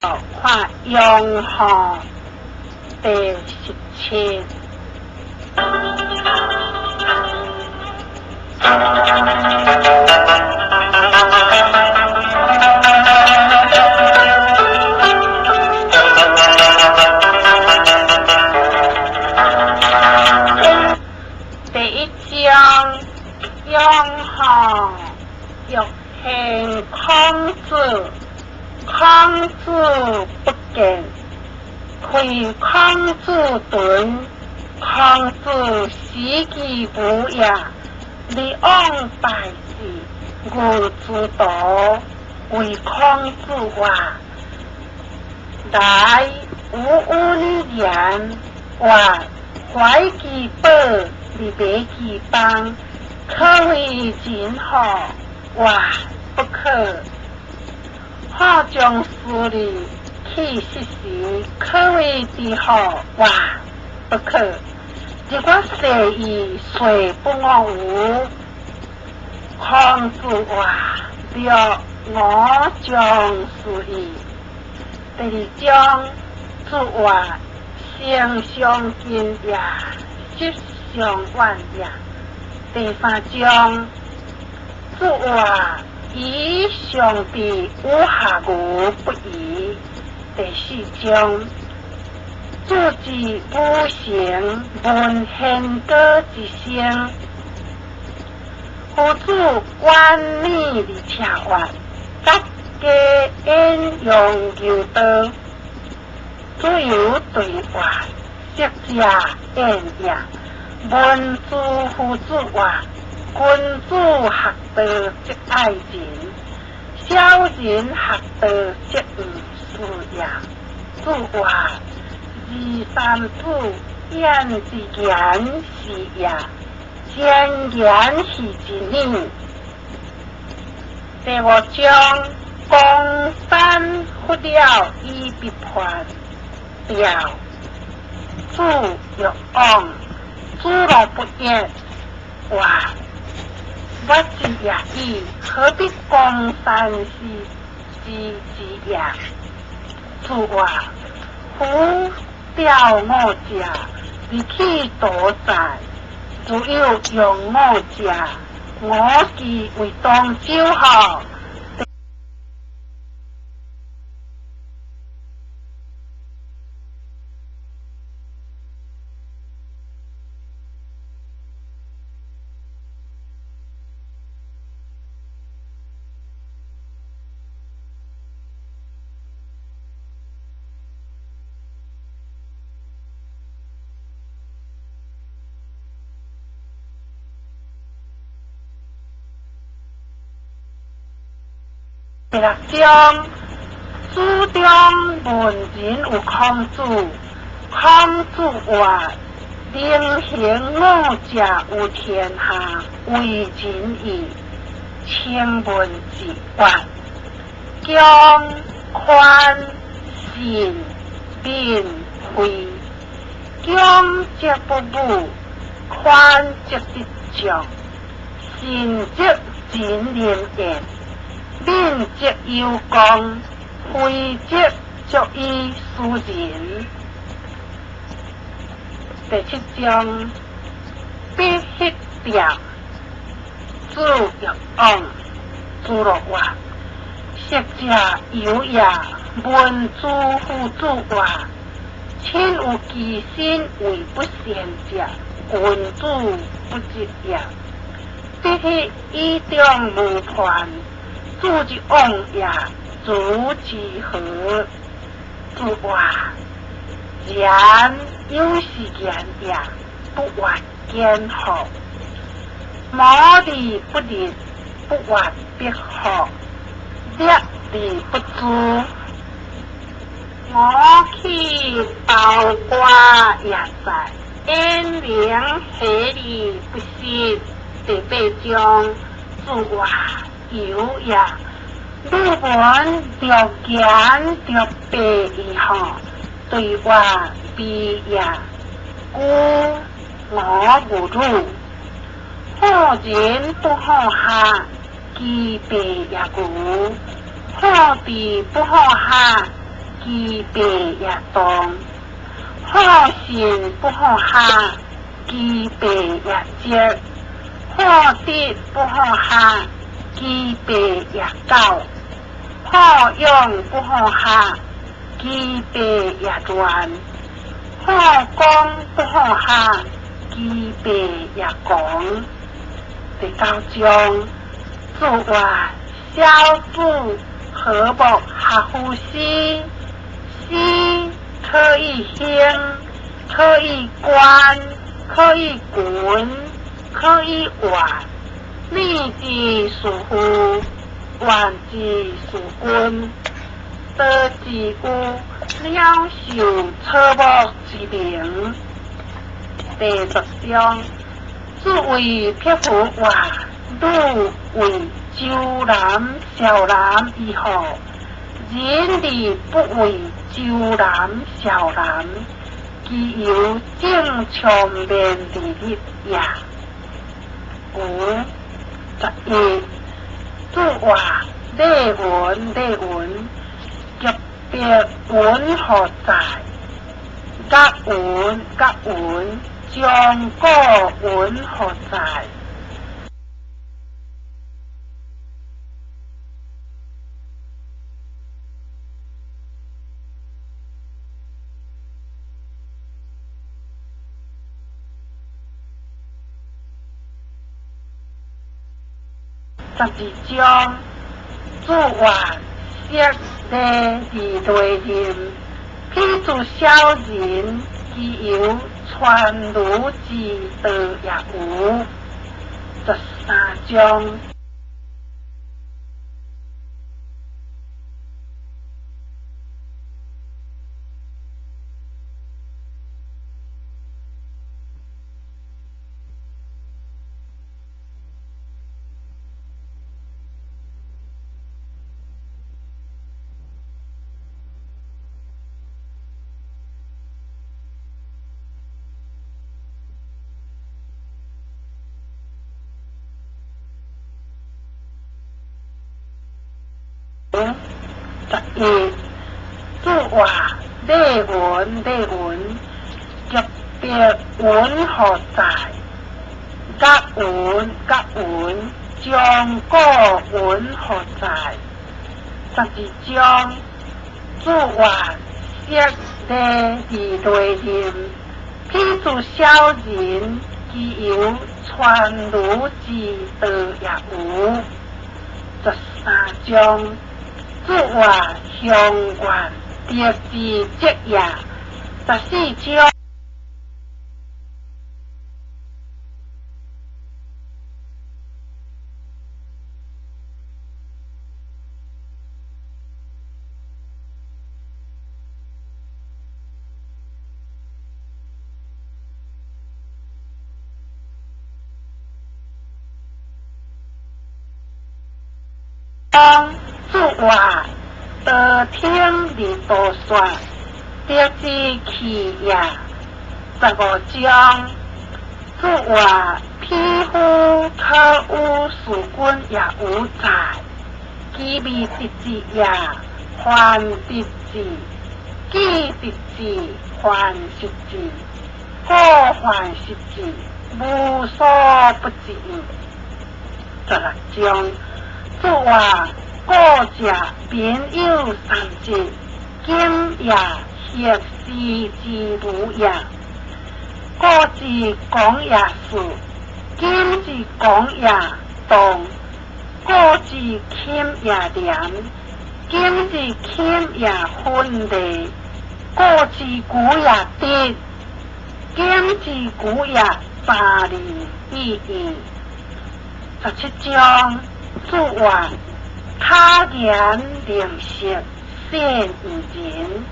看楊號第17。第一章，楊號欲獻孔子，孔子不見，開孔子囤，孔子思其無也，而往拜之，問之道，為孔子曰：來，吾與你言，曰：懷其寶而賣其邦，可為仁乎？曰：不可。好將私利去失時，可為智乎？曰：不可。如我誓矣，誓不我無。孔子曰：若我將死矣。第二章，子曰：性相近也，習相遠也。第三章，子曰：以上智，有下愚不移。第四章，子之武成，聞弦歌之聲。夫子遠輦而車曰：甲家偃用牛刀。子游對曰：昔者焉也。聞諸夫子曰：君子學道則愛人，小人學道則毋事也。子曰：二三子，言之言是也，前言是之呢。第五章，公山弗了以必叛，调子欲往，子路不言，曰：我之也已，何必公山氏之之也？子曰：夫吊我者，而去多哉？如有用我者，我其為當周乎？第六章，子張問仁有孔子，孔子曰：能行五者有天下，為仁矣。請問之曰：強、寬、信、敏、惠。強則不武，寬則得眾，信則仁廉焉。敏則有功，惠則足以事仁。第七章，必彼調，子欲往，子路曰：昔者有也。聞諸夫子曰：親有其身為不善者，君子不疾也。必彼以中無叛，子之往也，如之何？子曰：言有是言也，不越堅乎？謀而不立，不越必乎？立而不誅，我去包瓜也哉？焉能下而不失？第八章，子曰：有也。汝聞六言六白矣吼？對曰：非也。故我無汝。好人不好下，其白也無；好智不好下，其病也當；好信不好下，其病也積；好德不好下，其病也久；好勇不好下，其病也亂；好講不好下，其病也狂。第九章，注曰：小子和睦合乎斯，斯可以興，可以觀，可以群，可以怨。禮之屬父，怨之屬君。道之有鳥獸草木之名。第十章，注為匹夫曰：汝為周南、紹南以後，人而不為周南、紹南，其猶正長面而立也。五十一，注曰：禮文禮文，極別文何在？甲文甲文，將古文何在？十二章，注曰：色禮而內任，譬如小人，其猶川驢之道也無。十三章。十一，注曰：禮文禮文，極別文何在？甲文甲文，將古文何在？十二章，注曰：色禮而內任，譬如小人，其猶川驢之道也無。十三章，注曰：鄉願德之積也。十四章。注曰：道聽而道說，德之器也。十五章，注曰：匹夫可與事君也無在，其未得志也，患得志；既得志，患失志；過患失志，無所不至。十六章，注曰：古者民有三疾，今也學士之無也。古之講也士，今之講也動；古之勤也廉，今之勤也昏禮；古之古也德，今之古也雜利意義。十七章，注曰：巧言令色，鮮於人。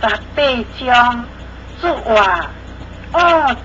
十八章，注曰：惡。